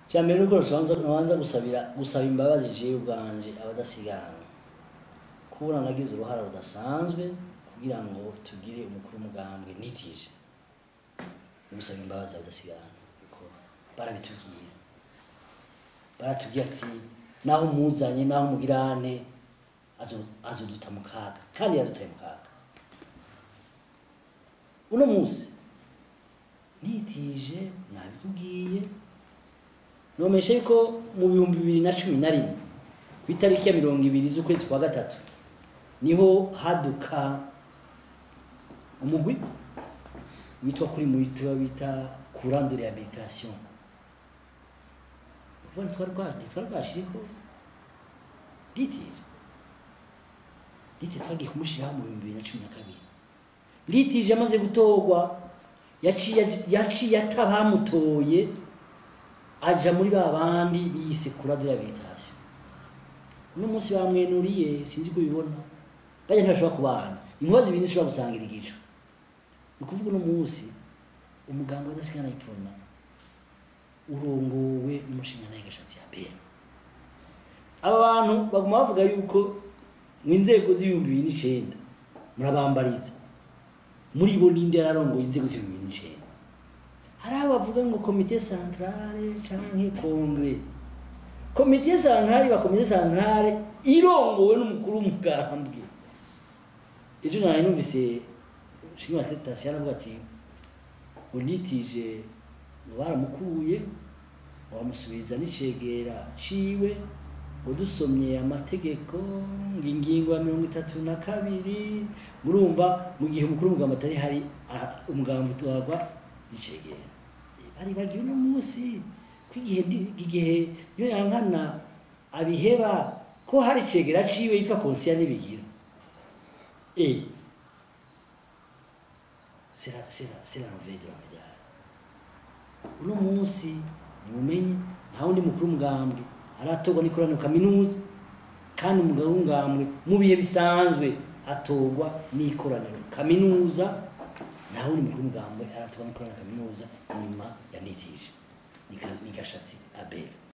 Cya mbere nuko nbanza gusaba imbabazi jewe ubwanje abadasigana, kubona nagize uruhara rudasanzwe kugira ngo tugire umukuru w'umugambwe nitije. Gusaba imbabazi abadasigana kuko barabitubwira, baratubwira ati naho muzanye naho mugirane azoduta mu kaga, kandi yazutaye mu kaga. Uno munsi nitije nabikubwiye, nomesha yuko mu 2011 ku itariki ya 20 z'ukwezi kwa gatatu niho haduka umugwi witwa kuri muhitwa bita courant de réhabilitation. Uvuga ntitwari rwashiriko Nditije. Nditije twagiye kumushiraho mu 2012. Nditije amaze gutorwa yaciye atabamutoye aja muri ba bandi biyise courant de réhabilitation. Uno munsi bamwenuriye sinzi kubibona, bajya ntibashobora kubana, inkuba zibiri zishobora gusangira igicu. Ni ukuvuga uno munsi umuganga w'Abadasigana Iprona urongowe n'umushingantahe Gashatsi Abel. Aba bantu baguma bavuga yuko mu nzego z'ibihumbi bibiri n'icenda murabambariza, muri bo ninde yararongoye inzego z'ibihumbi bibiri n'icenda? Hari abo bavuga ngo komite centrale canke congrès. Komite centrale ba komite centrale irongowe n'umukuru w'umugambwe. Ejo nari numvise Nshingamateka Tasiana avuga ati unitije baramukuye bamusubiza n'icegera ciwe, ngo dusomye amategeko ingingo ya 32, murumva mu gihe umukuru w'umugambwe atari hari umugambwe utwarwa n'icegera. Bari bagiye uno munsi ko igihe iyo yankana abiheba ko hari icegera ciwe yitwa Konsiya Nibigira. C'est la nouvelle de la médaille. Uno munsi nimumenye nta wundi mukuru w'umugambwe aratorwa n'ikoraniro kaminuza, kandi umugabo w'umugambwe mu bihe bisanzwe atorwa n'ikoraniro kaminuza. Nta wundi mukuru w'umugambwe aratorwa n'ikoraniro kaminuza nyuma ya Nitije, ni Gashatsi Abel.